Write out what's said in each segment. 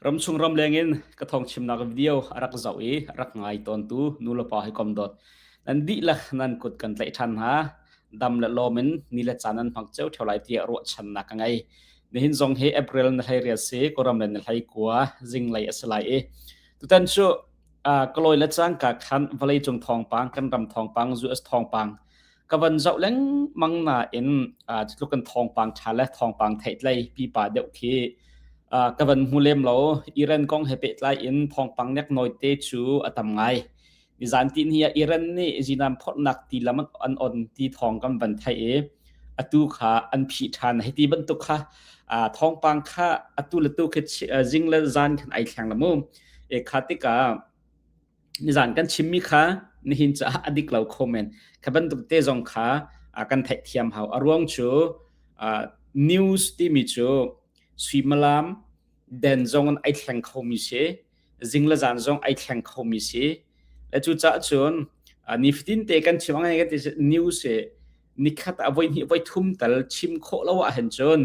Ramchung ramleng in ka thawng chimnak video a rak zoh i a rak ngai tawntu nulepa hawikom dawt nan dihlak nan kut kan tlaih ṭhan hna. Dam le lawm in ni le caan nan hmang cio ṭheo lai tiah ruahchannak ka ngei. Nihin zong hi April ni 18 si, Kawlram le ni 19 zinglei a si lai i tutan cu ka lawi le cangka khan vawleicung thawngpang, kan ram thawngpang, US thawngpang ka van zoh lengmang nain cutluk kan thawngpang ṭha le thawngpang theihtlei pipa deuh khi ka van hmu lem lo. Iran kong he pehtlai in thawngpang neknawi te cu a tam ngai. Nizan ti ni ah Iran nih zinam phorhnak ti lam an on ti thawng kan van theih i atu kha an phih ṭhan. Hiti bantuk kha thawngpang kha atu le tu khi zing le zan khan ai thleng la mu. E kha tikah nizan kan chimmi kha nihin caah a dik lo kho men. Kha bantuk te zong kha kan theihthiam hau. A ruang cu news timi cu suimilam den zong in ai thleng khomi si. Zing le zan zong ai thleng khomi si. Le cucaah cun nifatin te kan chim ang kan ti news hi nikhat ah voi hnih voi thum tal chim khawh lo ah hin cun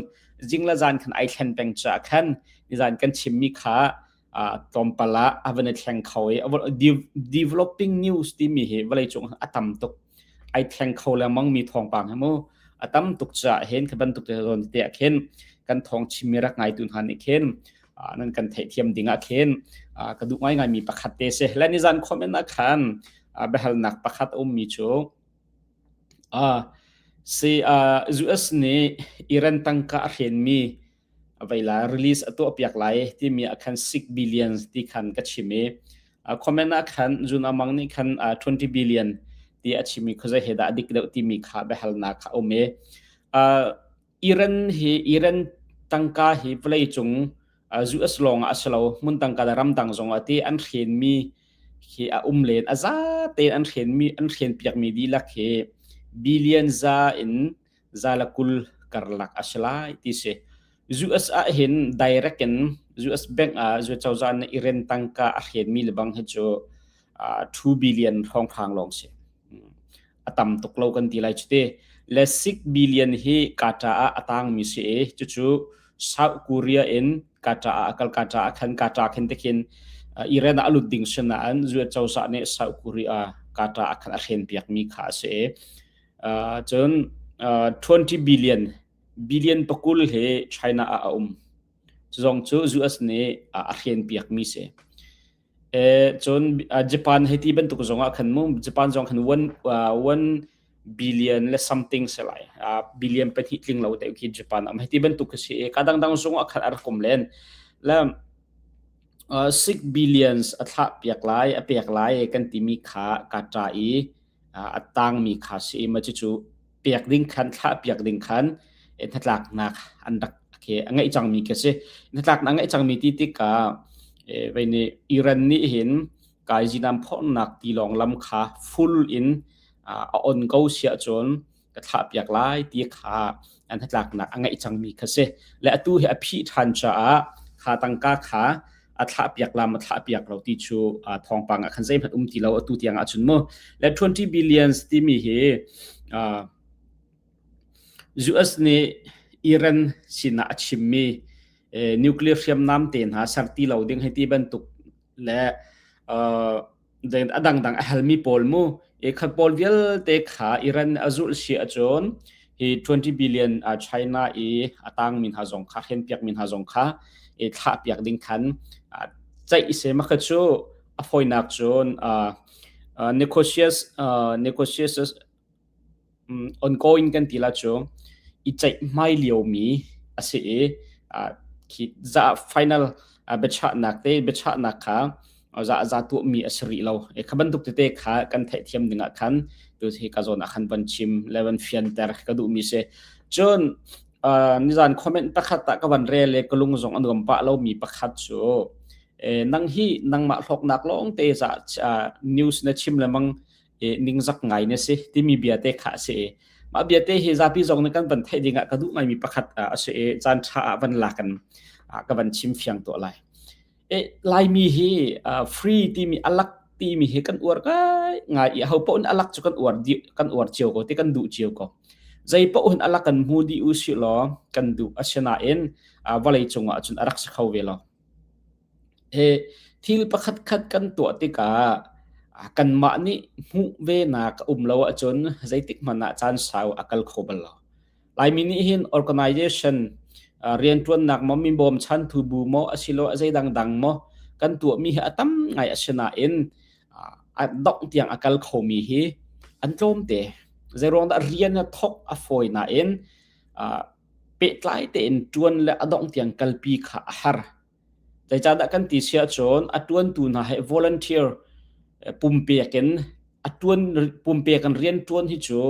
zing le zan khan ai thlen peng caah khan nizan kan chimmi kha tlawmpal ah a van i thleng kho i developing news timi hi vawleicung a tam tuk ai thleng kho lengmang mi thawngpang hi mu a tam tuk caah hin kha bantuk te zawn te ah khin kan thawng chimmi rak ngaitu hna nih khin nan kan theihthiam ding ah khin ka duh ngaingai mi pakhat te si le nizan comment ah khan biahalnak pakhat a ummi cu si US nih Iran tangka a hrenmi vei la release a tuah piak lai timi ah khan 6 billion ti khan ka chim i comment ah khan Jun Amang nih khan 20 billion ti a chimi khuazei he dah dik deuh timi kha biahalnak kha um i Iran hi Iran tangka hi vawleicung US lawng ah a si lo hmun tangka le ramdang zong ah ti an hrenmi hi a um len a za tein an hrenmi an hren piakmi dihlak hi billion za in za le 20 karlak a si lai ti si. US ah hin direct in US bank ah US cozah nih Iran tangka a hrenmi le bang hi cu 2 billion hrawnghrang lawng si. A tam tuk lo kan ti lai cu te. Le 6 billion hi Qatar ah a tangmi si i cucu South Korea in Qatar ah a kal Qatar ah khan Qatar khin te khin Iran ah a lut ding si nain US cozah nih South Korea Qatar ah khan a hren piakmi kha a si i Cun 20 billion, billion pakul hi China ah a um. Cu zong cu US nih a hren piakmi si. Cun Japan hei ti bantuk zong ah khan mu Japan zong khan 1 billion le something si lai. Billion pahnih tling lo te khi Japan am hei ti bantuk khi si. Ka dangdang zong ah khan a rak um len. Le 6 billions a thlah piak lai, a pek lai kan timi kha ka ṭa i a tangmi kha si i ma cucu pek ding khan thlah piak ding khan hnatlaknak an rak khi a ngeih cangmi khi si hnatlaknak a ngeih cangmi ti tikah vei nih Iran nih hin kai zinam phorhnak tilawng lam kha full in a on ko siah cun ka thlah piak lai ti kha an hnatlaknak a ngeih cangmi kha si le atu hi a phih ṭhan caah kha tangka kha a thlah piak lam a thlah piak lo ti cu thawngpang ah khan zeihmanh um ti lo atu tiang ah cun mu le 20 billions timi hi US nih Iran sinah a chimmi nuclear hriamnam te hna ser ti lo ding hei ti bantuk le a dangdang a halmi pawl mu e khat pawl vialte kha Iran a zulh si ahcun hi 20 billion China i a tangmi hna zong kha hrenpiak mi hna zong kha i thlah piak ding khan ceih se ma kha cu a fawinak cun negotiations negotiations ongoing kan ti la cu i ceihmai liomi a si i khi za final biachahnak te biachahnak kha za za tuahmi a si rih lo. E kha bantuk tete kha kan theihthiam ding ah khan tu hi ka zawn ah khan van chim le van fianter ka duhmi si. Cun nizan comment pakhat ah ka van rel i ka lung zong a nuam pah lomi pakhat cu nang hi nangmah hlawknak lawng te za news na chim lemang ningzak ngai na si timi bia te kha a si i mah bia te hi zapi zong nih kan van theih ding ah ka duh ngaimi pakhat a si i caan ṭha ah van lak in ka van chim fiang tuah lai. E, Laimi hi free timi alak timi hi kan uar ngai ngai i ho paoh nih alak cu kan uar di kan uar cio ko ti kan duh cio ko. Zei paoh hin alak kan hmu dih u si law kan duh asinain vawlei cungah cun a rak si kho ve lo. He thil pakhat khat kan tuah tikah kanmah nih hmuh venak a um lo ahcun zeitik hmanh ah caan sau a kal kho bal lo. Laimi nih hin organization rianṭuannak maw mi bawmchantu bu maw asiloah zei dangdang maw kan tuahmi hi a tam ngai a si nain a dongh tiang a kal khomi hi an tlawmte. Zeiruang dah rian a thawk a fawi nain pehtlai tein ṭuan le a dongh tiang kalpi kha a har. Zeicahdah kan ti si ahcun a ṭuantu hna he volunteer pumpek in a ṭuan pumpek in rian ṭuan hi cu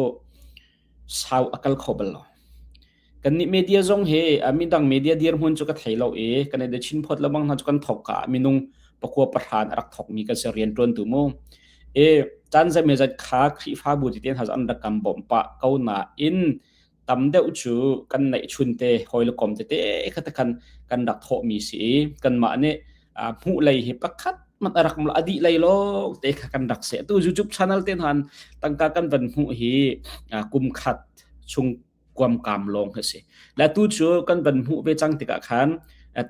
sau a kal kho bal lo. Kannih media zong hi midang media dirhmun cu ka thei lo i kan i chin phot lengmang hna cu kan thawk ka ah minung pakua pahra in a rak thawkmi kan si rianṭuantu mu. I caan zeimawzat kha Khrihfabu tete hna an rak kan bawmh pah ko nain tam deuh cu kan neihchun te hawi le kom tete kha te khan kan rak thawhmi si i kanmah nih hmuh lei hi pakhat mat a rak a dih lei lawng te kha kan rak seh. Tu YouTube channel te hna tangka kan van hmuh hi kum khat chung kuamkam lawng hi si. Le tu cu kan van hmuh ve cang tikah khan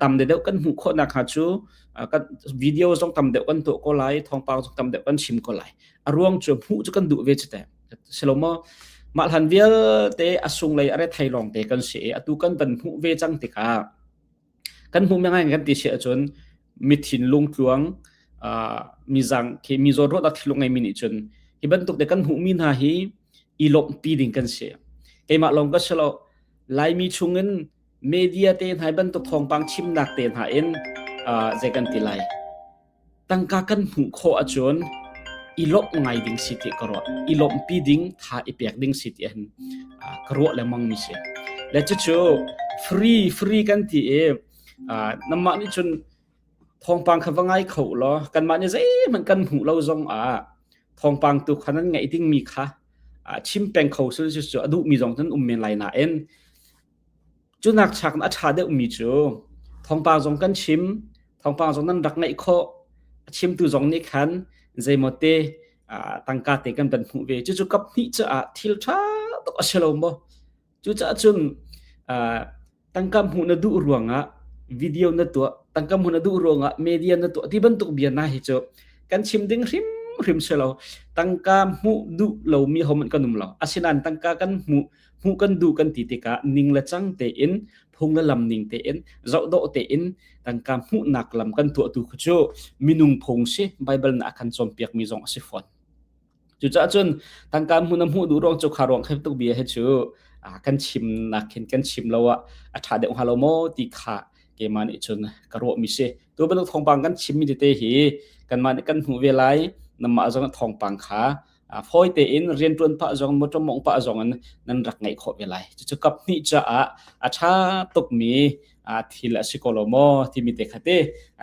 tam deuh kan hmuh khawh nak hnga cu kan video zong tam deuh kan tuah ko lai, thawngpang zong tam deuh kan chim ko lai. A ruang cu hmuh cu kan duh ve cu te. Silomaw mah hlan vialte a sung lei a re thei lawng te kan si i atu kan van hmuh ve cang tikah kan hmuh ngai kan ti si ahcun mi thinlung tluang mi zang khi mi zawn ruat thinlung ngeimi nih cun hi bantuk te kan hmuhmi hna hi i lawmhpi ding kan si. Keimah lawng ka si lo Laimi chungin media te hna bantuk thawngpang chimnak te hna in zei kan ti lai tangka kan hmuh khawh ahcun i lawmh ngai ding si ti ka ruah. I lawmhpi ding, tha i pek ding si ti hin ka ruah lengmang mi si. Le cucu free free kan ti i namah nih cun thawngpang kha va ngai kho law kanmah nih zeihmanh kan hmuh lo zong ah thawngpang tu kha nan ngaih dingmi kha chim peng kho sul cu a duhmi zong nan um men lai nain Cunak chak in a ṭha deuhmi cu thawngpang zong kan chim, thawngpang zong nan rak ngaih khawh. A chimtu zong nih khan zeimaw te tangka te kan van hmuh ve. Cucu kap hnih caah thil ṭha tuk a si lo maw? Cucaah cun tangka hmuh na duh ruangah video na tuah, tangka hmuh na duh ruangah media na tuah ti bantuk bia hna hi cu kan chim ding hrimhrim si lo. Tangka hmuh duh lomi hohmanh kan um lo. Asinain tangka kan hmuh hmuh kan duh kan ti tikah ning le cang tein phung le lam ning tein zohdawh tein tangka hmuhnak lam kan tuahtu khu cu minung phung si Bible na a kan cawnpiakmi zong a si fawn. Cucaah cun tangka hmun a hmuh duh ruang cu kha ruang kha tuk bia hi cu kan chimnak khin kan chim lo ah a ṭha deuh hnga lo maw ti kha keimah nih cun ka ruahmi si. Tu bantuk thawngpang kan chimmi tete hi kanmah nih kan hmuh ve lai namah zong thawngpang kha fawi tein rianṭuan pah zong motor mawngh pah zong in nan rak ngeih khawh ve lai. Cucu kap hnih caah a ṭha tukmi thil a si ko lo maw timi te kha te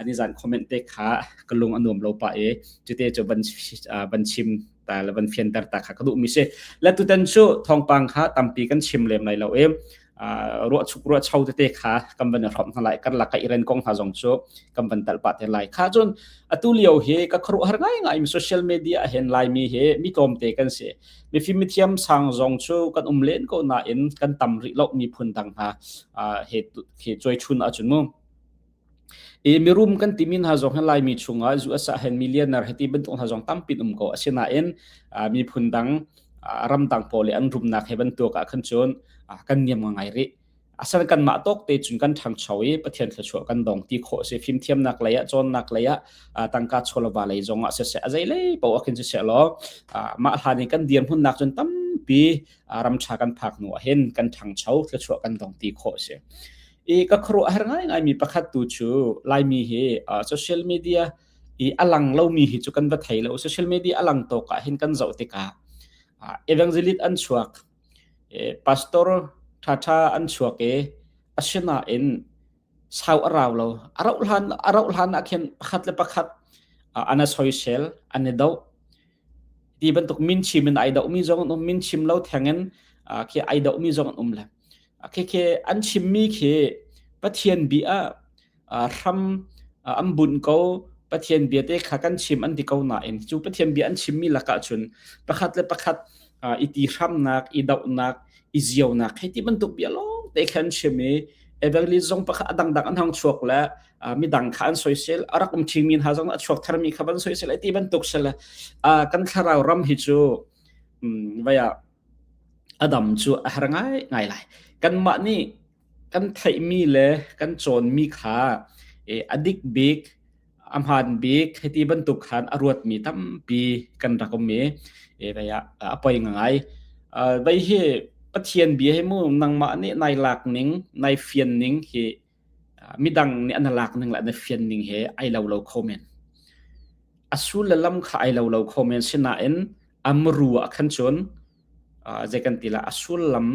nizan comment te kha ka lung a nuam lo pah i cute cu van van chim ta le van fianter ta kha ka duhmi si. Le tutan cu thawngpang kha tampi kan chim lem lai lo i ruahchuk ruahcho tete kha kan van i hrawmh hna lai karlak ka Iran kong hna zong cu kan van talh pah te lai kha cun atu lio hi ka khuaruahhar ngaingai mi social media ah hin laimi hi mi tlawmte kan si mifim mithiam sang zong cu kan um len ko nain kan tam rih lo miphun dang hna he he cuai chun ahcun mu I mirum kan timi hna zong hi Laimi chungah US ah hin millionaire hiti bantuk hna zong tampi um ko. Asinain miphun dang ramdang pawl i an rumnak he bantuk ah khan cun kan niam ngai rih. Asal kanmah tawk te cun kan ṭhangcho i Pathian thluachuah kan dong ti khawh a si. Fimthiamnak lei ah, cawnnak lei ah, tangka chawlava lei zong ah siseh, a zei lei paoh ah khin siseh law mah hlan i kan dirhmunnak cun tampi ram ṭha kan phak hnu ah hin kan ṭhangcho, thluachuah kan dong ti khawh a si. I ka khuaruahhar ngaingaimi pakhat tu cu Laimi hi social media i a lang lomi hi cu kan va thei lo. Social media a lang tawk ah hin kan zoh tikah evangelist an chuak, pastor ṭhaṭha an chuak i asinain sau a rau lo. A rauh hlan, a rauh hlan ah khin pakhat le pakhat an i soisel, an i doh. Ti bantuk min chim in ai dohmi zong an um, min chim lo theng in khi ai dohmi zong an um le. Khi khi an chimmi khi Pathian bia ah hram an bunh ko Pathian bia te kha kan chim an ti ko nain cu Pathian bia an chimmi lakah cun pakhat le pakhat i ti hramnak i dohnak i zionak hei ti bantuk bia lawng te khan chim i. Evangelist zong pakhat a dangdang an hong chuak le midang kha an soisel a rak um ṭhingmi hna zong a chuak tharmi kha van soisel ai ti bantuk sel kan thlarau ram hi cu vai ah a dam cu a har ngai ngai lai. Kanmah nih kan theihmi le kan cawnmi kha a dik bik a hmaan bik hiti bantuk khan a ruatmi tampi kan rak um i vei ah a poi ngai. Vei hi Pathian bia hi mu nangmah nih nai lak ning nai fian ning hi midang nih an lak ning le an fian ning he ai lo lo kho men. A sul le lam kha ai lo lo kho men sinain a muru ah khan cun zei kan ti la a sullam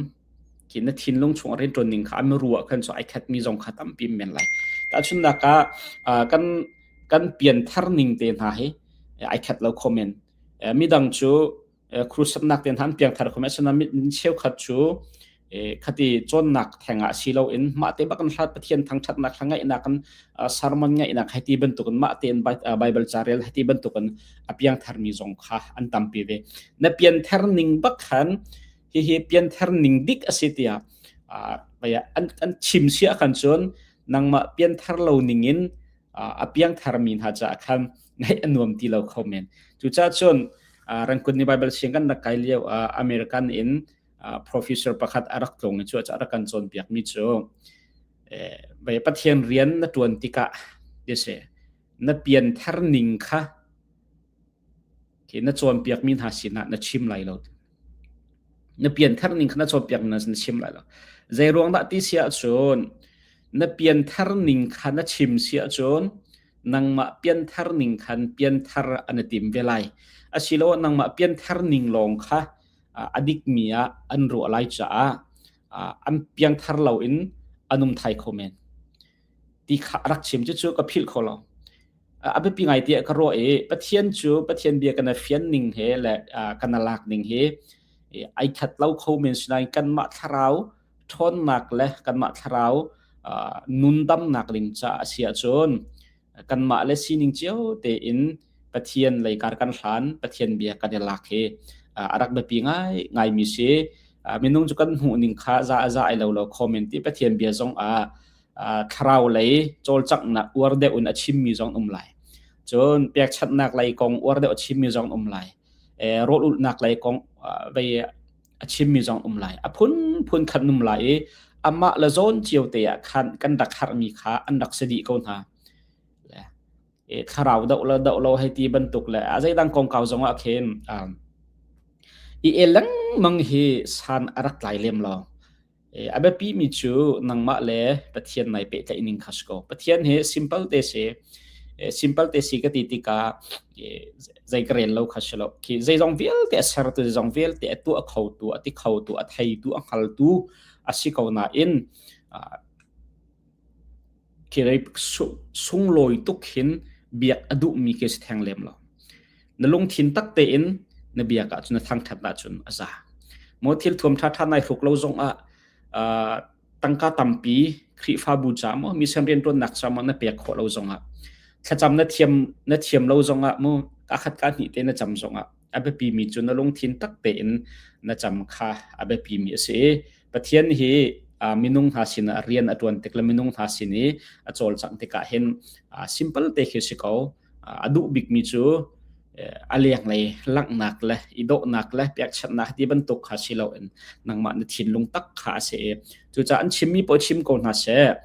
khi na thinlung chung a rianṭuan ning kha a muru ah khan cu ai khat mi zong kha tampi men lai. Tahchunhnak ah kan kan pianthar ning te hna hi ai khat lo kho men. Midang cu crusade te hna an piangthar kho men asinain mi cheukhat cu khati cawnnak theng ah si loin mah te bak in hlat Pathian thangṭhatnak hla ngaihnak in sermon ngaihnak hei ti bantukin mah tein Bible ca rel hei ti bantukin a piangthar mi zong kha an tampi ve. Na pianthar ning bak khan hihi pianthar ning dik a si tiah an an chim si ahkhan cun nangmah pianthar lo ning in a piangthar mi hna caah khan ngaih a nuam ti lo kho men. Cucaah cun Rangkun ni Bible siang kan rak kai lio ah American in professor pakhat a rak tlung i cu a rak kan cawnpiakmi cu Pathian rian na ṭuan tikah ti si na pianthar ning kha na cawnpiakmi hna sinah na chim lai lo. Na pianthar ning kha na cawnpiakmi hna na chim lai lo. Zei ruang dah ti si ahcun na pianthar ning kha na chim si ahcun nangmah pianthar ning khan pianthar an i tim ve lai. Asiloah nangmah pianthar ning lawng kha a dikmi ah an ruah lai caah an piangthar loin an um thai kho men ti kha a rak chim cucu ka philh kho lo. A biapi ngai tiah ka ruah i Pathian cu Pathian bia kan fian ning he le kan lak ning hi ai khat lo kho men sinain kanmah thlarau ṭhawnnak le kanmah thlarau nundamnak ding caah a si ahcun kanmah le sining cio tein Pathian lei kar kan hlan Pathian bia kan i lak hi a rak biapi ngai ngaimi si. Minung cu kan hmuh ning kha za za ai lo lo comment ti Pathian bia zong ah thlarau lei cawlcanghnak uar deuh in a chimmi zong um lai. Cun pekchanhnak lei kong uar deuh a chimmi zong um lai. Rawl ulhnak lei kong vei a chimmi zong um lai. A phunphun khan um lai i amah le zawn cio te ah khan kan rak harmi kha an rak si dih ko hna. Le thlarau doh le doh lo hei ti bantuk le a zeidang kongkau zong ah khin i el lengmang hi san a rak tlai lem lo. A biapi mi cu nangmah le Pathian nai pehtlaih ning kha si ko. Pathian hi simple te si. Simple te si ka ti tikah zei ka rel lo kha si lo. Khi zeizong vialte a sertu, zeizong vialte a tuah khotu, a ti khotu, a theitu, a hngaltu a si ko nain khi rei sunglawi tuk hin biak a duhmi khi si theng lem lo. Na lungthin tak tein na biak ahcun na thangṭhat ahcun a za. Maw thil thuam ṭhaṭha nai hruk lo zongah tangka tampi Khrihfabu ca maw mission rianṭuannak ca maw na pek khawh lo zongah thlacam na thiam na thiam lo zongah mu ka khat ka hnih te na cam zongah a biapi mi cu na lungthin tak tein na cam kha a biapi mi a si i Pathian hi minung hna sin ah rian a ṭuan tik le minung hna sin i a cawlcangh tikah hin simple te khi si ko. A duh bikmi cu a lenglei langhnak le i dawhnak le pekchanhnak ti bantuk kha si loin nangmah na thinlung tak kha a si i cucaah an chimmi paoh chim ko hna seh.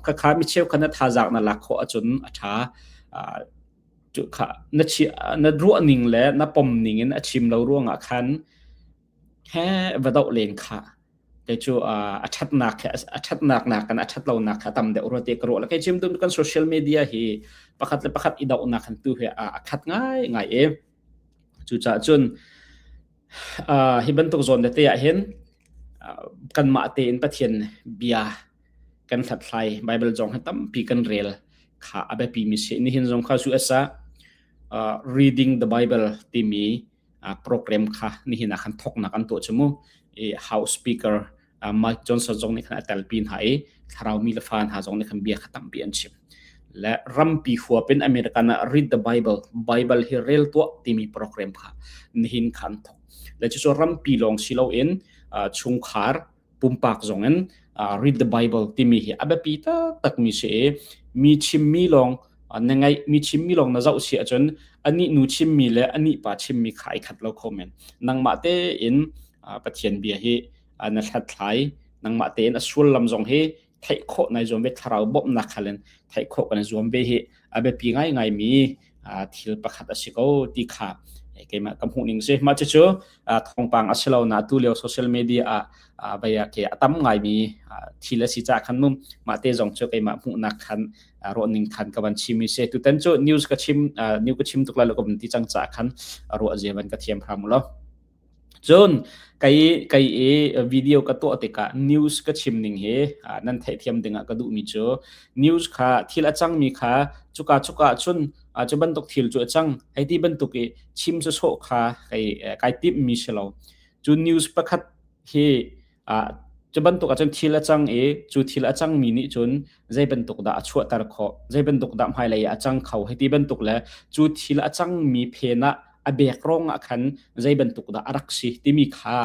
Khakha mi cheukhat na thazaang na lak khawh ahcun a ṭha. Na na ruah ning le na pom ning in a chim lo ruangah khan he va doh len kha kei cu a ṭhatnak he a ṭhatnak nakin a ṭhatlonak kha tam deuh rua ti ka ruah le kei chim dum kan social media hi pakhat le pakhat i dohnak han tu hi a khat ngai ngai i cucaah cun hi bantuk zawn tete ah hin kanmah tein Pathian bia kan hlathlai Bible zong hi tampi kan rel kha a biapi mi si nihin zong kha US ah reading the Bible timi program kha nihin ah khan thoknak an tuah cu mu i house speaker Mike Johnson zong nih khan a telpi hna i thlarau mi le fa hna zong nih khan bia kha tampi an chim le rampi huap in American ah read the Bible Bible hi rel tuah timi program kha nihin khan thok le cu rampi lawng si loin chungkhar pumpak zong in Read the Bible timi hi a biapi taktakmi si i mi chimmi lawng na ngaih mi chimmi lawng na zoh si ahcun anih nu chimmi le anih pa chimmi kha ai khat lo kho men. Nangmah tein Pathian bia hi na hlathlai nangmah tein a sullam zong hi theih khawh nai zuam ve thlarau bawmhnak khal in theih khawh kan zuam ve hi a biapi ngaingai mi thil pakhat a si ko ti kha keimah ka hmuh ning si mah cucu thawngpang a si lo na tu lio social media ah baya ke a tam ngai mi thil a si ca khan mum mah te zong cu keimah hmuhnak khan ruah ning khan ka van chim mi si tutan cu news ka chim new ka chim tuk lai lo ka van ti cang ca khan ruah zia van ka thiam hram lo. Cun kei i video ka tuah tikah news ka chim ning hi nan theihthiam dingah ka duhmi cu news kha thil a cangmi kha cuka cuka cun cu bantuk thil cu a cang hei ti bantuk i chim sawsawh kha kei kai timhmi si lo. Cu news pakhat hi Cu bantuk ahcun thil a cang i cu thil a cangmi nih cun zei bantuk dah a chuahter khawh, zei bantuk dah hmailei ah a cang kho hei ti bantuk le cu thil a cangmi phen ah a bek rong ah khan zei bantuk dah a rak si timi kha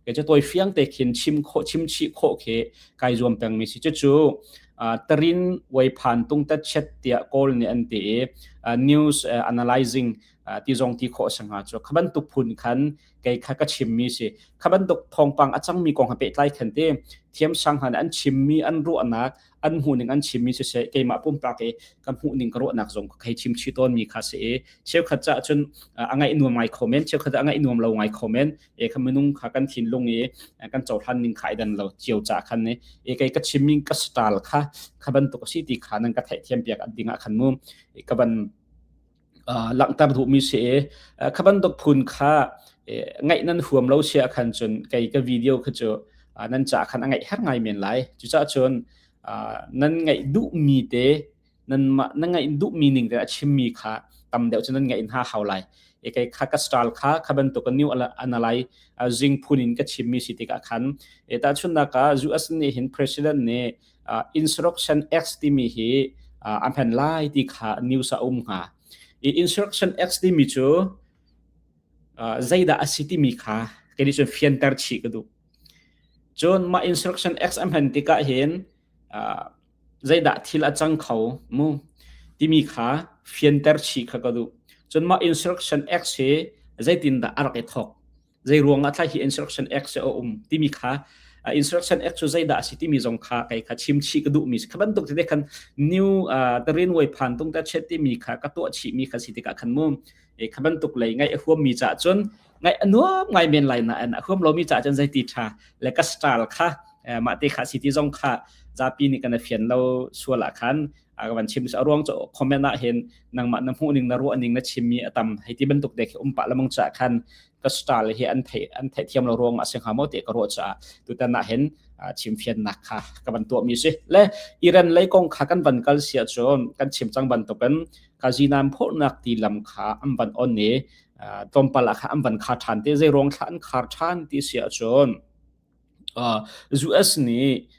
kei cu tawi fiang te khin chim khawh chim chih khawh khi kai zuam pengmi si. Cucu tarin uaiphan tungtat chet tiah Kawl nih an ti i news analyzing ti zong ti khawh a si hnga cu. Kha bantuk phun khan kei kha ka chimmi si. Kha bantuk thawngpang a cangmi kong he pehtlai khan te thiamsang hna nih an chimmi an ruahnak an hmuhning an chimmi siseh keimah pumpak i ka hmuhning ka ruahnak zong ka hei chim chih tawnmi kha si i cheukhat caah cun a ngaih nuam ngai kho men cheukhat a ngaih nuam lo ngai kho men e kha minung kha kan thinlung i kan cohlan ning kha ai dan lo cio ca khan ni e kei ka chimmi ka style kha kha bantuk a si ti kha nan ka theihthiam piak ding ah khan mu ka ban langhter duhmi si i kha bantuk phun kha ngaih nan huam lo si ahkhan cun kei ka video kha cu nan ca khan a ngaih her ngai men lai. Cucaah cun nan ngaih duhmi te nan na ngaih duhmi ning te a chimmi kha tam deuh cu nan ngaih hna hau lai. E kei kha ka style kha kha bantuk new analai zing phun in ka chimmi si tikah khan e tahchunhnak ah US nih hin president nih Insurrection X timi hi a hman lai ti kha news a um hnga. I Insurrection X timi cu zeidah a si timi kha kei nih cun fianter chih ka duh. Cun mah Insurrection X a hman tikah hin zeidah thil a cang kho mu timi kha fianter chih kha ka duh. Cun mah Insurrection X hi zeitindah a rak i thawk? Zei ruang ah thla hi Insurrection Act a um timi kha Insurrection Act cu zeidah a si timi zong kha kei kha chim chih ka duhmi si. Kha bantuk tete khan new the railway phan tung ta chet timi kha ka tuah chih mi kha si tikah khan mu e kha bantuk lei ngaih a huam mi ca cun ngaih a nuam ngai men lai na an a huam lomi ca cun zeiti tha le ka style kha mah te kha si ti zong kha zapi nih kan fian lo sual ah khan ka van chim a ruang cu comment ah hin nangmah na hmuh ning na ruah ning na chimmi a tam hei ti bantuk te khi um pah lamang cha khan ka style hi an thei an thei thiam lo ruang ah si hnga maw ti ka ruah caah tutan ah hin chimfiannak kha ka van tuah mi si le Iran lei kong kha kan van kal sia cun kan chim cang bantukin ka zinam phornak ti lam kha an van on i tlawmpal ah kha an van khar ṭhan te zei ruang thla an khar ṭhan ti si ahcun US nih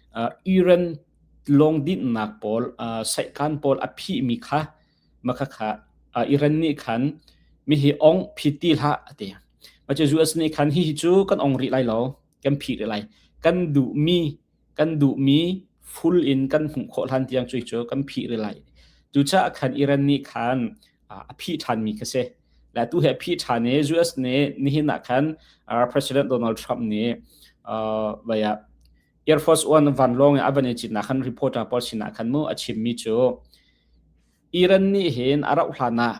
Iran lawng dinhnak pawl saihkan pawl a phihmi kha makhakha Iran nih khan mihi ong phit ti hlah a ti. Macu US nih khan hihi cu kan ong rih lai lo, kan phih rih lai. Kan duhmi kan duhmi full in kan hmuh khawh hlan tiang cu cu kan phih rih lai. Cucaah khan Iran nih khan a phih ṭhanmi kha si. Le tu hi a phih ṭhan i US nih nihin ah khan President Donald Trump nih vaya Air Force One vanlawng in a van i citnak khan reporter pawl sinah khan mu a chimmi cu Iran nih hin a rauh hlan ah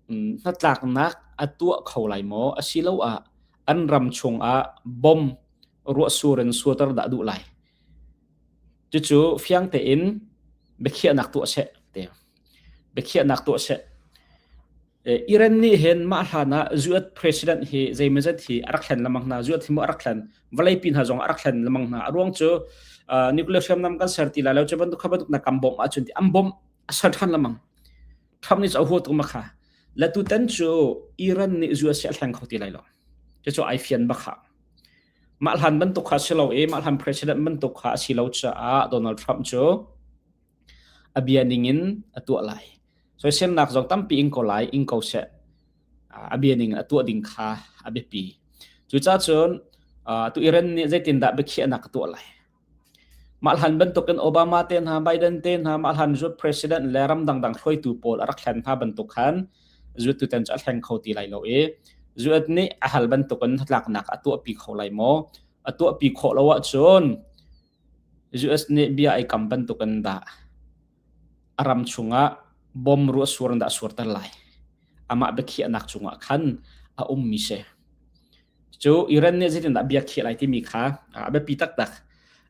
hnatlaknak a tuah kho lai maw asiloah an ram chungah bomb ruahsur in surter dah duh lai. Cucu fiang tein biakhiahnak tuah seh ti. Biakhiahnak tuah seh. Iran nih hin mah hlan ah US president hi zeimawzat hi a rak thlen lengmang hna. US hi mu a rak thlen. Vawleipi hna zong a rak thlen lengmang hna. A ruang cu nuclear hriamnam kan ser ti lai lo cu bantuk kha bantuk na kam bawmh ahcun ti an bawmh a ser ṭhan lengmang. Trump nih cu a hua tuk ma kha. Le tutan cu Iran nih US hi a hleng kho ti lai lo. Cucu ai fian bak ha. Mah hlan bantuk kha si lo i mah hlan president bantuk kha a si lo caah Donald Trump cu a bia ning in a tuah lai. Soiselnak zong tampi in ko lai, in ko seh. A bia ning a tuah ding kha a biapi. Cucaah cun tu Iran nih zeitindah biakhiahnak a tuah lai? Mah hlan bantukin Obama te hna, Biden te hna, mah hlan zu president le ram dangdang hruaitu pawl a rak hlen hna bantuk khan zuat tutan cu a hleng kho ti lai lo i zuat nih a hal bantukin hnatlaknak a tuahpi kho lai maw? A tuahpi khawh lo ahcun US nih bia ai kam bantukin dah a ram chungah bom ruah sur in dah a surter lai. Amah biakhiahnak cungah khan a ummi si. Cu Iran nih zeitindah bia khiah lai timi kha a biapi taktak.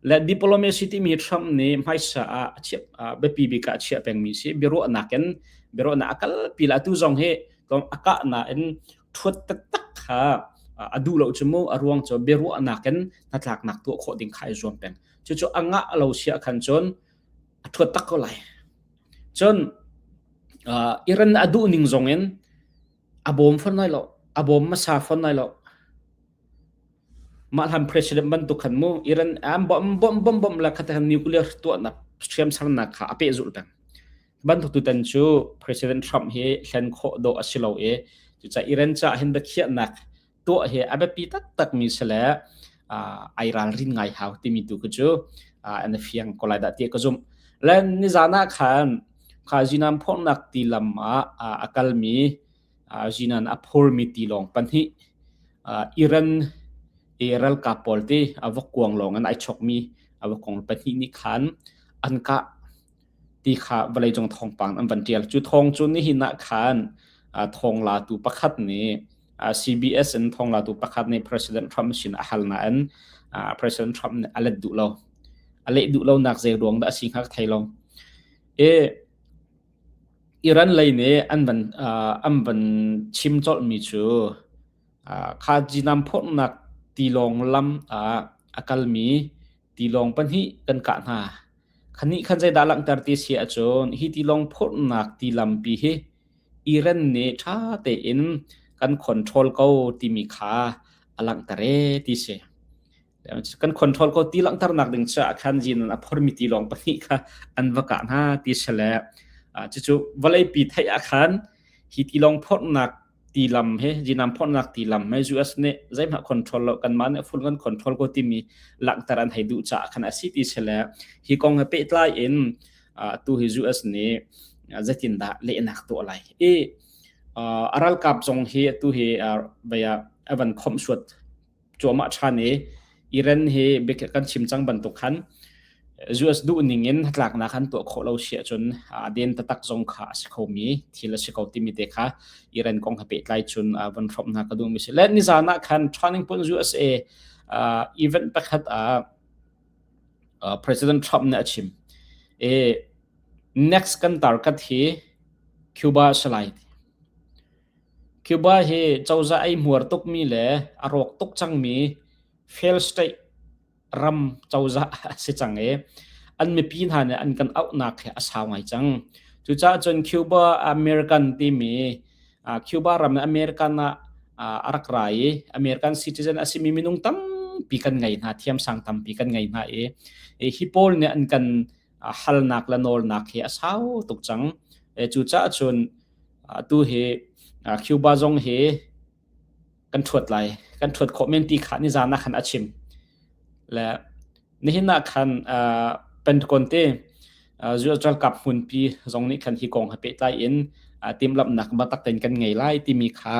Le diplomacy timi Trump nih hmaisa ah a chiah biapi bik ah a chiah pengmi si. Biaruahnak in biaruahnak a kalpi la atu zong hi a kah nain thuat taktak kha a duh lo cu mu a ruang cu biaruahnak in hnatlaknak tuah khawh ding kha ai zuam peng. Cucu a ngah lo sia khan cun a thuat tak ko lai. Cun Iran a duh ning zong in a bawm fawn lai lo a bawm hmasa fawn lai lo mah hlan president bantuk khan mu Iran an bom bom bom bom la khat han nuclear tuahnak hriam sernak kha a pehzulh peng bantuk tutan cu president Trump hi hlen khawh dawh a si lo i cucaah Iran caah hin biakhiahnak tuah hi a biapi taktakmi si le ai ralrin ngai hau timi tu khi cu an fiang ko lai dah ti ka zumh. Le nizan ah khan kha zinan phornak tilam ah a kalmi zinan a phurmi tilawng pahnih Iran i ralkap pawl ti a vokkuang lawng in ai chokmi a vokkuang pahnih nih khan an kah ti kha vawleicung thawngpang an van ṭial. Cu thawng cu nihin ah khan thawnglatu pakhat nih CBS in thawnglatu pakhat nih President Trump sin a hal nain President Trump nih a let duh lo. A leh duh lonak zei ruang dah a si hnga ka thei lo. I Iran lei nih an van chim colhmi cu kha zinam phorhnak tilawng lam ah a kalmi tilawng pahnih kan kah hna. Khanih khan zeidah langhter ti si ahcun hi tilawng phurhnak tilampi hi Iran nih ṭha tein kan control ko timi kha a langhter ee ti si. Kan control ko ti langhternak ding caah khan zinan a phormi tilawng pahnih kha an va kah hna ti si le cucu vawleipi theih ah khan hi tilawng phorhnak tilam he zinam phorhnak tilam he US nih zeihmah control lo kanmah nih full kan control ko timi langhter an hei duh caah khan a si ti si le hi kong he pehtlai in tu hi US nih zeitindah lehnak tuah lai i a ralkap zong hi tu hi baya a van khomhsuat cuahmah ṭhan i Iran hi kan chim cang bantuk khan US duh ning in hnatlaknak an tuah khawh lo si ahcun a den taktak zong kha a si khomi thil a si ko timi te kha Iran kong he pehtlai cun van hrawmh hna ka duhmi si. Le nizan ah khan Turning Point USA event pakhat ah President Trump nih a chim. E, next kan target hi Cuba a si lai. Cuba hi cozah ei hmuar tukmi le a rawk tuk cangmi fail state ram cozah a si cang i an mipi hna nih an kan auhnak hi a sau ngai cang. Cucaah cun Cuba American timi Cuba ram in American ah a rak ra i American citizen a simi minung tampi kan ngei hna, thiamsang tampi kan ngei hna i hi pawl nih an kan halnak le nawlnak hi a sau tuk cang. Cucaah cun atu hi Cuba zong hi kan ṭhuat lai, kan ṭhuat khawh men ti kha nizan ah khan a chim. Le nihin ah khan Pentagon te US ralkap hmunpi zong nih khan hi kong he pehtlai in timhlamhnak biatak tein kan ngei lai timi kha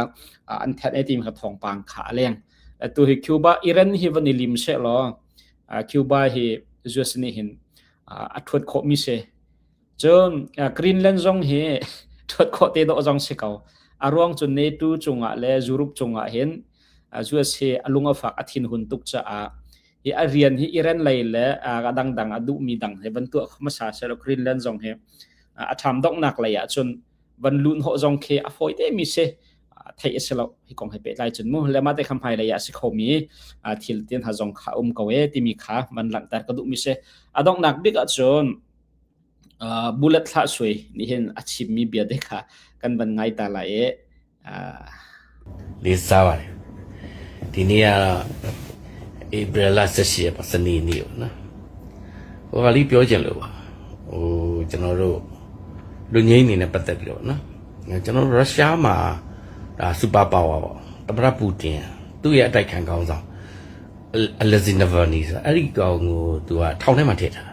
an thanh ai timi kha thawngpang kha a leng. Atu hi Cuba Iran hi van i lim seh law Cuba hi US nih hin a ṭhuat khawhmi si. Cun Greenland zong hi ṭhuat khawh te dawh zong si ko. A ruang cu NATO cungah le Europe cungah hin US hi a lung a fak a thinhun tuk caah hi a rian hi Iran lei le a dangdang a duhmi dang he van tuah hmasa sehlaw Greenland zong hi a ṭham donghnak lei ah cun van luh hnawh zong khi a fawi te mi si theih a si lo hi kong he pehtlai cun mu le mah te kha hmailei ah a si khomi thil tin ha zong kha um ko e timi kha van langhter ka duhmi si a donghnak bik ah cun Bullet Hlah Sui nih hin a chimmi bia te kha kan van ngai ta lai i လေးစားပါတယ်ဒီနေ့ကတော့ဧပြီလ18ရက်ပါစနေနေ့ပေါ့နော်ဟိုကလေးပြောချင်လို့ပါဟိုကျွန်တော်တို့လူငိမ့်နေနဲ့ပတ်သက်ပြီးတော့နော်ကျွန်တော်တို့ရုရှားမှာဒါစူပါပါဝါပေါ့သမ္မတပူတင်သူ့ရဲ့အတိုက်ခံကောင်းဆောင် Alexei Navalny ဆိုတာအဲ့ဒီကောင်ကိုသူကထောင်ထဲမှာထည့်ထား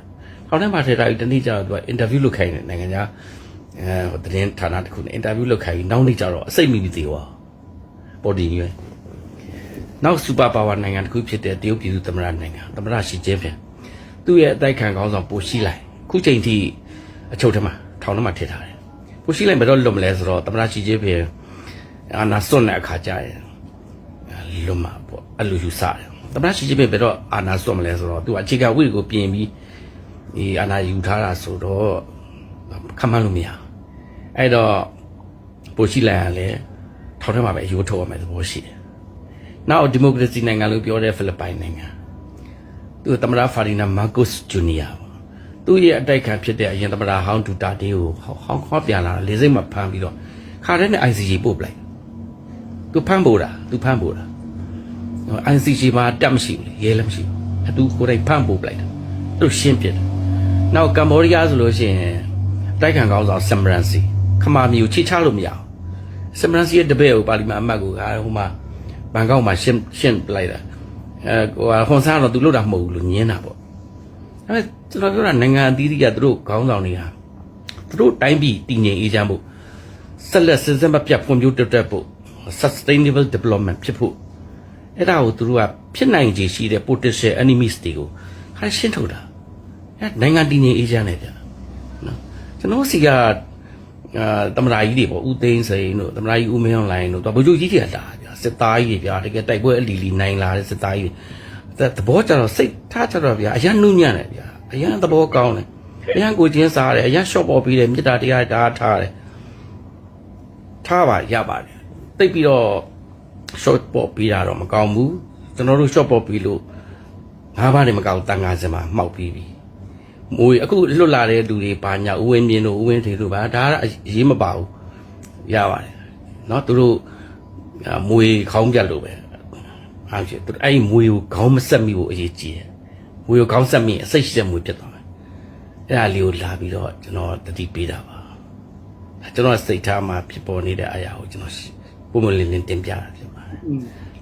ထောင်ထဲမှာထည့်ထားပြီးတနေ့ကျတော့သူကအင်တာဗျူးလုပ်ခိုင်းတယ်နိုင်ငံခြားအဲသတင်းဌာနတစ်ခုနဲ့အင်တာဗျူးလုပ်ခိုင်းပြီးနောက်နေ့ကျတော့အစိတ်မိပြီးသေသွားပေါ်တင်ရွယ်နောက်စူပါပါဝါနိုင်ငံတစ်ခုဖြစ်တဲ့တရုတ်ပြည်သူသမ္မတနိုင်ငံသမ္မတရှီကျင်းဖင်သူ့ရဲ့အတိုက်ခံခေါင်းဆောင်ပိုရှိလိုက်ခုချိန်ထိအချုပ်ထဲမှာထောင်ထဲမှာထည့်ထားတယ်ပိုရှိလိုက်ဘယ်တော့လွတ်မလဲဆိုတော့သမ္မတရှီကျင်းဖင်အာနာစွန့်တဲ့အခါကျရင် လွတ်မှာပေါ့အဲ့လိုယူဆတယ်သမ္မတရှိချင်းပဲဘယ်တော့အာနာစွတ်မလဲဆိုတော့သူအခြေခံဝိကိုပြင်ပြီးဒီအာနာယူထားတာဆိုတော့ခမန်းလို့မရအဲ့တော့ပိုရှိလိုက်ရလဲထောင်ထဲမှာပဲအယိုးထုတ်ရမယ်သဘောရှိတယ်နောက်ဒီမိုကရေစီနိုင်ငံလို့ပြောတဲ့ဖိလစ်ပိုင်နိုင်ငံသူသမ္မတဖာဒီနာမာကိုစ်ဂျူနီယာပေါ့သူ့ရဲ့အတိုက်ခံဖြစ်တဲ့အရင်သမ္မတဟောင်းဒူတာတေးကိုဟောင်းခေါ်ပြန်လာတာလေစိတ်မှာဖမ်းပြီးတော့ခါတဲ့နဲ့ ICJ ပို့ပလိုက်သူဖမ်းပို့တာသူဖမ်းပို့တာ ICJ မှာတက်မရှိဘူးလေရဲလည်းမရှိဘူးအတူကိုယ်တိုင်ဖန့်ပို့ပလိုက်တာသူရှင်းပြတယ်နောက်ကမ္ဘောဒီးယားဆိုလို့ရှိရင်တိုက်ခံကောင်းဆောင်ဆမ်မရန်စီခမာမီကိုချိချလို့မရအောင်ဆမ်မရန်စီရဲ့တပည့်ကိုပါလီမန်အမတ်ကိုကဟိုမှာဘန်ကောက်မှာရှင်းရှင်းပလိုက်တာအဲဟိုဟွန်ဆန်းတော့သူလွတ်တာမဟုတ်ဘူးလို့ညင်းတာပေါ့ဒါပေမဲ့ကျွန်တော်ပြောတာနိုင်ငံအသီးသီးကသူတို့ခေါင်းဆောင်တွေဟာသူတို့တိုင်းပြည်တည်ငြိမ်အေးချမ်းဖို့ဆက်လက်စဉ်ဆက်မပြတ်ဖွံ့ဖြိုးတိုးတက်ဖို့ sustainable development ဖြစ်ဖို့ အဲ့ဒါကိုသူတို့ကဖြစ်နိုင်ခြေရှိတဲ့ potential enemies တွေကိုခါရှင်းထုတ်တာအဲ့နိုင်ငံတည်ငြိမ်အေးချမ်းတယ်ဗျနော်ကျွန်တော်စီကအာသမရာကြီးတွေပေါ့ဦးသိန်းစိန်တို့သမရာကြီးဦးမင်းအောင်လိုင်းတို့သူဗိုလ်ချုပ်ကြီးတွေကလာဗျစစ်သားကြီးတွေဗျတကယ်တိုက်ပွဲအလီလီနိုင်လာတဲ့စစ်သားကြီးတွေသဘောကြတော့စိတ်ထားကြတော့ဗျအရန်နုညံ့တယ်ဗျအရန်သဘောကောင်းတယ်အရန်ကိုချင်းစားတယ်အရန်ရှော့ပေါ်ပြီးတယ်မေတ္တာတရားဒါထားတယ်ထားပါရပါတယ်တိတ်ပြီးတော့ short ပေါ်ပြီးတာတော့မကောင်းဘူးကျွန်တော်တို့ short ပေါ်ပြီးလို့ငါးပါးနေမကောင်းတန်ငါစင်မှာမှောက်ပြီးပြီမွေအခုလွတ်လာတဲ့လူတွေဘာညာဦးဝင်းမြင့်တို့ဦးဝင်းထေတို့ဘာဒါကအရေးမပါဘူးရပါတယ်เนาะသူတို့မွေခေါင်းပြတ်လို့ပဲအားဖြင့်သူအဲ့ဒီမွေကိုခေါင်းမဆက်မိဖို့အရေးကြီးတယ်မွေကိုခေါင်းဆက်မိရင်အစိတ်ရှက်မွေဖြစ်သွားမယ်အဲ့ဒါလေးကိုလာပြီးတော့ကျွန်တော်တတိပေးတာပါကျွန်တော်စိတ်ထားမှာဖြစ်ပေါ်နေတဲ့အရာကိုကျွန်တော်ပုံမလင်းလင်းတင်ပြတာဖြစ်ပါတယ်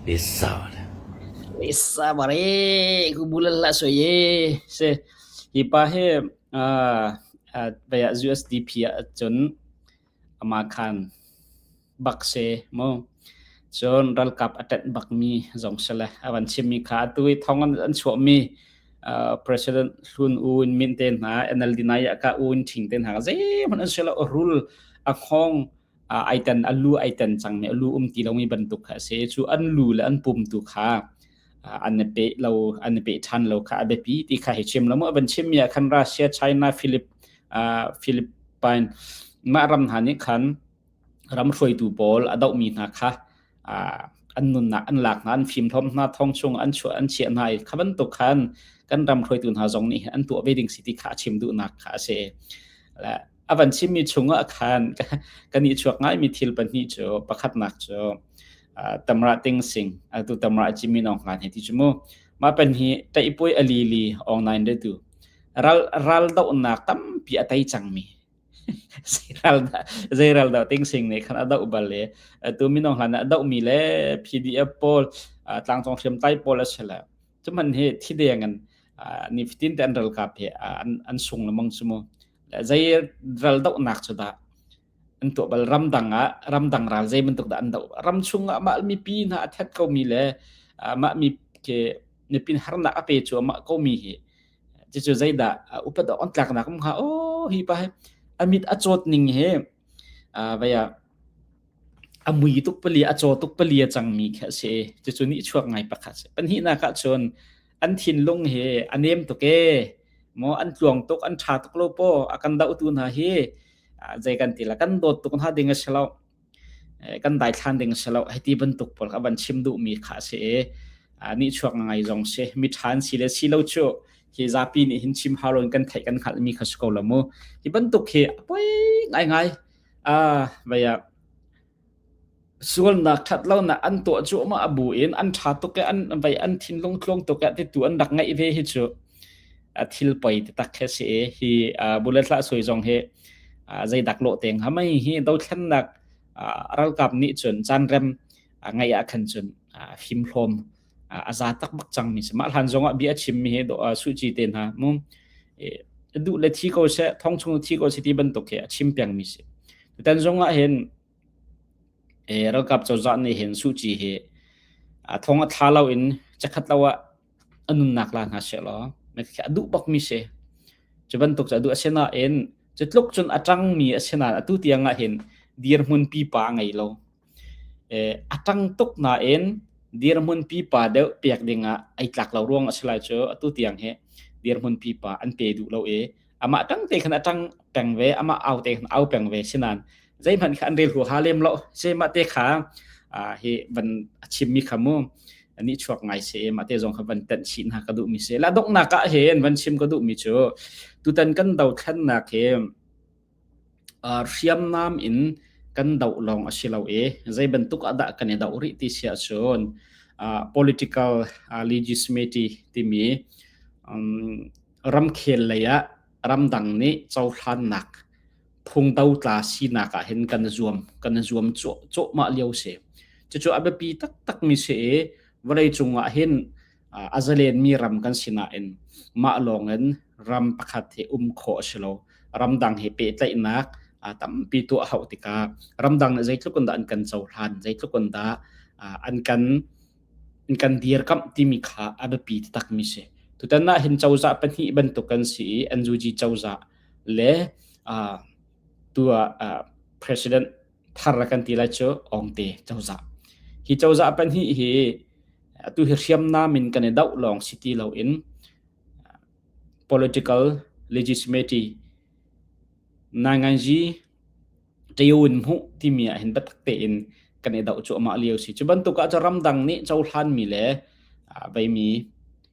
လေးစားပါတယ် လေးစားပါတယ်ခုဘူလလဆိုရေစေhi pa he a a USDP a cun ama khan bak se mo cun ralkap a ṭanh bakmi zong si le a van chimmi kha atu i thong an chuahmi President Hlun U Win Myint te hna NLD nai ka U Win Ṭhing te hna zeihmanh an si lo rul a khong ai tan a lu ai tan cangmi a lu um ti lomi bantuk kha a si cu an lu le an pum tu kha an i pe lo an i pe ṭhan lo kha a biapi ti kha hi chim lo mu a van chimmi ah khan Russia China Philip Philippine mah ram hna nih khan ram hruaitu pawl a dohmi hna kha an nunnak an lak hna an fimhlawm hna thong chung an chuah an chiah hna i kha bantuk khan kan ram hruaitu hna zong nih an tuah ve ding si ti kha a chim duhnak kha a si a van chimmi chungah khan kan i chuak ngaimi thil pahnih cu pakhatnak cu tamra ting sing atu tamra chimi nong ngan he ti chu mu ma pan hi taipui ali li online de tu ral ral donak tampi a tai cangmi ral zei ral do ting sing ne khan a do bal le tu minong hlan a do mi le PDF pawl tlangcong hriam tai pawl a sela cuman he thi deng an ni fitin te an ralkap he an an sung lamang sumo zei ral dohnak cu dah an tuah bal ramdang ah ramdang ral zei bantuk dah an doh ram chung ah mah mipi hna a that ko mi le mah mi ke mipi harnak a pe cu mah ko mi hi cucu zeidah upat on tlaknak um kha oh hi pa he amit a chawt ning he vaya a mui tuk pali a chaw tuk pali a cangmi khi a si cucu nih chuak ngai pakhat si pahnihnak ah cun an thinlung hi a nem tuk e maw an tluang tuk an ṭha tuk lo paw a kan dohtu hna hi zei kan ti la kan dawt tuk hna ding a si lo kan daithlan ding a si lo hei ti bantuk pawl kha van chim duhmi kha a si i nih chuak ngai zong si mi ṭha an si le si lo cu hi zapi nih hin chim hau loin kan theih kan hngalhmi kha si ko lo mu hi bantuk hi a poi ngaingai vei ah Sualnak ṭhatlonak an tuah cuahmah a bu in an ṭha tuk i an vei an thinlung tluang tuk i titu an rak ngeih ve hi cu a thil poi taktak khi a si i hi bullet hlah sui zong hi zeidak lawh te hnga mei hi dothlennak ralkap nih cun caan rem ngeih ah khan cun fimhlawm. A za tak bak cangmi si. Mah hlan zongah bia a chimmi hi Suh Ci te hna mu duh le thi ko seh, thong chung thi ko seh ti bantuk hi a chim pengmi si. Tutan zongah hin ralkap cozah nih hin Suh Ci hi thong a thla lo in cakhat lo ah a nunnak la hna seh law a duh bakmi si. Cu bantuk cu a duh. Asinain cu tluk cun a ṭangmi a si nain atu tiang ah hin dirhmun pipa a ngei lo. A ṭang tuk nain dirhmun pipa deuh pek ding ah ai tlak lo ruang a si lai cu atu tiang hi dirhmun pipa an pe duh lo i amah ṭang te khan a ṭang peng ve, amah au te khan au peng ve. Sinain zeihmanh kha an rel huaha lem lo. Mah te kha hi van a chimmi kha mu ni chuak ngai se, mah te zong kha van tenh chih hna ka duhmi si. La donghnak ah hin van chim ka duhmi cu tutan kan dothlennak hi hriamnam in kan doh lawng a si lo i zei bantuk ah dah kan i doh rih ti si ahcun political legitimacy timi ramkhel lei ah ramdang nih cohlannak phung dotla sinak ah hin kan zuam kan zuam cuahmah lio si. Cucu a biapi taktakmi si i vawleicung ah hin a zalenmi ram kan si nain mah lawngin ram pakhat hi um khawh a si lo. Ramdang he pehtlaihnak tampi tuah hauh tikah ramdang nih zeitluk in dah an kan cohlan, zeitluk in dah an kan an kan dirkamh timi kha a biapi taktakmi si. Tutan ah hin cozah pahnih bantuk kan si i NUG cozah le tu ah president thar kan ti lai cu Awngte cozah. Hi cozah pahnih hi atu hi hriamnam in kan i doh lawng si ti loin political legitimacy nainganzi ṭeun hmuh timi ah hin biatak tein kan i doh cuahmah lio si. Cu bantuk ah cu ramdang nih cohlanmi le veimi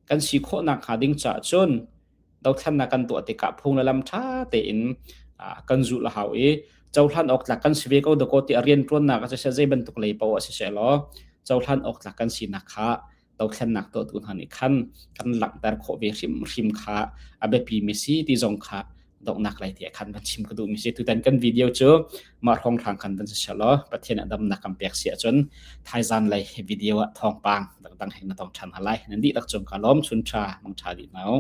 kan si khawhnak hnga ding caah cun dothlennak kan tuah tikah phung le lam ṭha tein kan zulh a hau i cohlan awk tlak kan si ve ko dakaw ti a rianṭuannak ah siseh zei bantuk lei paoh ah siseh law cohlan awk tlak kan sinak kha dothlennak tuahtu hna nih khan kan langhter khawh ve hrimhrim kha a biapi mi si ti zong kha donghnak lai ti khan van chim ka duh mi si. Tutan kan video cu mah hrawnghrang khan van si law Pathian a damnak kan pek si ahcun thaizan lei video ah thawngpang dangdang heng na tong ṭhan hna lai. Nan dihlak cung ka lawm. Chun ṭha mang ṭha dih hna u.